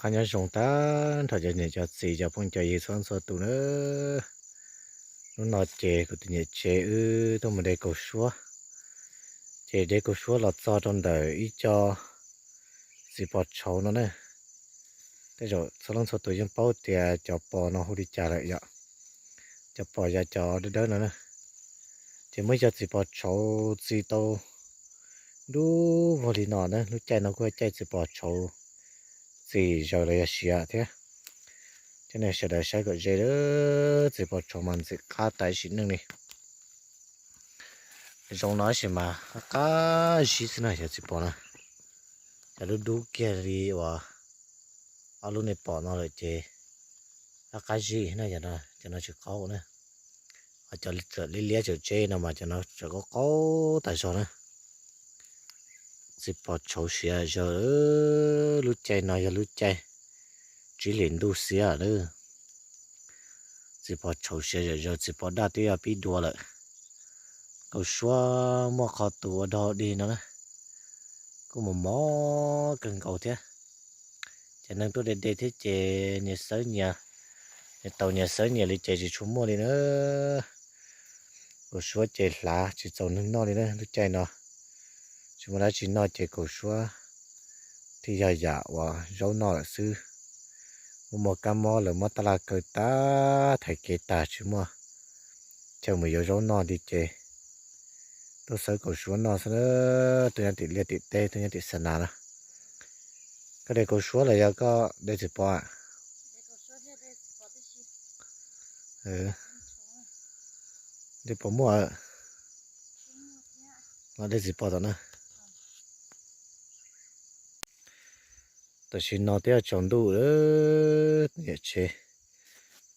Nyob zoo tag nrho cov niam cov txiv cov phooj cov ywg txhua leej txhua tus na. Hnub no ces kuv tus niam tsev wb tuaj mus de kaus suab, ces de kaus suab los txog rau ntawm ib co txiv pos tshauv no na. Tej zaum txhua leej txhua tus yeej paub tias cov pos no hu li cas lawm yom. Cov pos yog cov dawb dawb no na. Ces muaj ib co txiv pos tshauv txi tau dub vog li no na, lub caij no kuj yog caij txiv pos tshauv txi zaws los yog siav thiab. Coj nej sawv daws saib kom ze, txiv pos tshauv mas ntxim qab tas sim neej li. Zoo no tab sis mas qab zib xwb na cov txiv pos na. Cov dub dub kiag li uas ob lub nej pom no lawm ces qab zib na, cov no tsis qaub na. Ho cov liab liab tseem tseb no mas cov no tseem qaub qaub tas zog na. Txiv pos tshauv siav zaws, lub caij no yog lub caij tsib hlis ntuj xiab lawm. Txiv pos tshauv siav zaws zaws, txiv pos daj twb yuav pib dua lawm. Kaus suab muaj qhov tus ua dog dig no na, kuj mos mos kawg nkaus thiab. Ces neeg tuaj de de thiab ces nyias xawb nyias, nyias tau nyias xawb nyias li ces tsis tshua muaj li na. Kaus suab ces hlav tsis txaus neeg noj li na lub caij no. Tsis muaj dab tsi noj ces kaus suab thiaj yog yam uas zaub noj lawm xwb. Muaj muaj kab mob lawv muab tab laj kaw tag, thaiv kev tag tsis muaj chaw mus yuav zaub noj li ces tuaj xawb kaus suab noj xwb na. Tuaj nyob tim liaj tim teb, tuaj nyob tim xa nas na. Koj de kaus suab los yog koj de txiv pos? De pos muaj, de txiv pos tom na. Tam sim no twb yuav tsaus ntuj lawm, niam tsev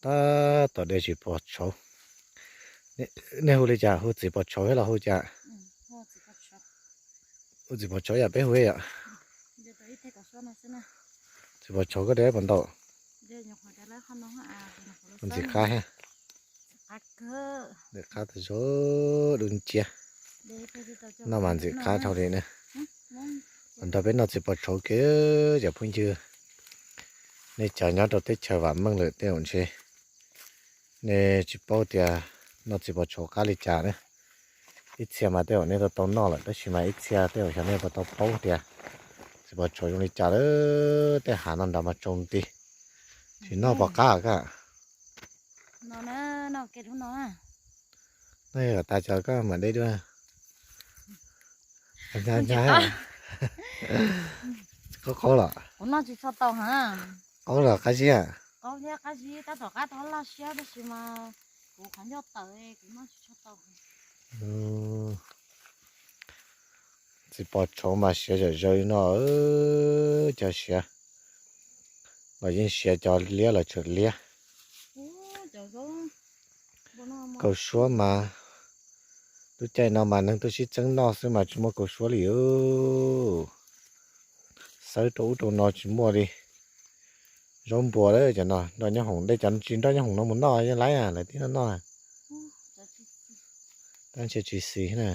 tab tom de txiv pos tshauv. Nej hu li cas, hu txiv pos tshauv thiab los hu cas? Hu txiv pos tshauv yam peb hu yom. Txiv pos tshauv koj de puas ntau? Ntxim qab thiab. Ntxim qab tas zog, dub nciab. Noj mas ntxim qab dhau li na. Nrog peb noj txiv pos tshauv kiag cov phooj ywg. Nej cov nyob rau teb chaws vam meej lawm tej zaum ntshe nej tsis paub tias noj txiv pos tshauv qab li cas na. Ib txhia mas tej zaum nej tau tau noj lawm tab sis mas ib txhia tej zaum xyov nej puas tau paub tias txiv pos tshauv zoo li cas lawm. Tej hav no nrad mas tsau nti, tsis noj pos qab koj. Noj kom tas cov koj mam de dua. Qaub qaub los? Qaub los qab zib? Txiv pos tshauv mas siav zom zaws li no, cov siav los yeej siav, cov liab los tseem liab. Kaus suab mas lub caij no mas neeg tuaj sib txeeb noj xwb mas tsis muaj kaus suab li. Xawb rau ub rau no tsis muaj li. Zaub npua lawm cov no, nroj nyob hoom, de cov tsis nroj nyob hoom no mus noj yeej laib, lawv tib noj noj. Tab sis tsis xis na.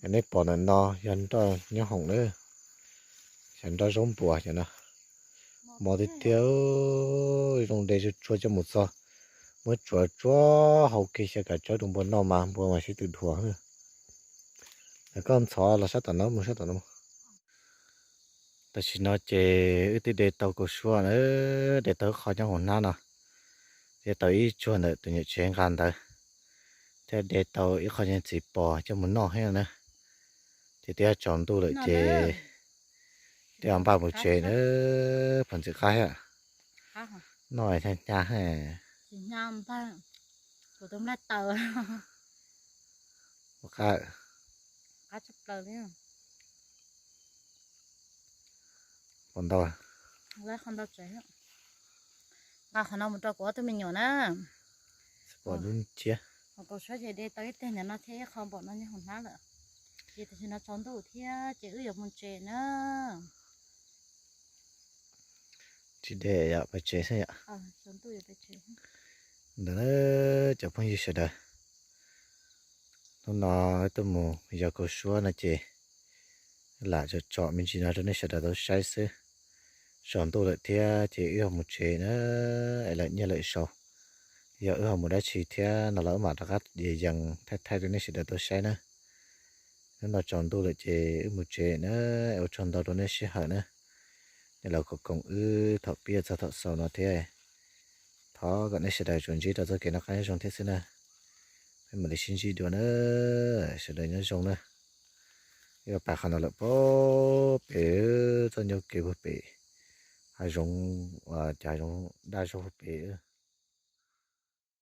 Yog nej pom ntawm no yog nroj nyob hoom na, xyov nroj zaub npua cov no. Mos tiag tiag, zoo de tsuag tsuag coj mus txog, muab tsuav tsuag hau kiag xyaw kav tsawb rau npua noj mas npua mas sib tw dhuav. Koj ntxhov los sab tom no mus, sab tom no. Tam sim no ces wb twb de tau kaus suab na, de tau ib qho nyob hauv hnab no, de tau ib tsuag ntawm tus niam tsev nqa ntawd, thiab de tau ib qho nyuag txiv pos coj mus noj thiab na. Ces twb yuav tsaus ntuj lawm ces twb yuav npaj mus tsev na, puas ntxim qab thiab? Noj hnyav hnyav. Ua qab. Puas ntau? Nqa qhov no mus rau kuv ob tug me nyuam na. Pom dub nciab. Kaus suab ces de tau ib teg ntawm no thiab ib qho npaum no nyob hauv hnab lawm. Ces tam sim no tsaus ntuj thiab ces wb yuav mus tsev na. Tsis de yom, pais tsev xwb yom. Ntawd na, cov phooj ywg sawv daws, hnub no tuaj mus yog kaus suab no ces lam tsom tsom me ntsis no rau nej sawv daws tau saib xwb. Tsaus ntuj lawm thiab ces wb ho mus tsev na, es lawm nyiaj lawm zaus, yog wb ho mus dab tsi thiab no los wb mam rov qab yees thaij thaij rau nej sawv daws tau saib na. Hnub no tsaus ntuj lawm ces wb mus tsev na, ua tsaug ntau rau nej sij hawm na. Nej los koom koom wb thaum pib txog thaum xaus no thiab. Thov kom nej sawv daws tsuas ntsib rau txoj kev noj qab nyob zoo thiab xwb na. Peb mam li sib ntsib dua na, sawv daws nyob zoo na. Wb pais qhov no lawm puag pem, txoj ncauj kev puag pem, hav zoov, uas cov hav zoov daj zog puag pem.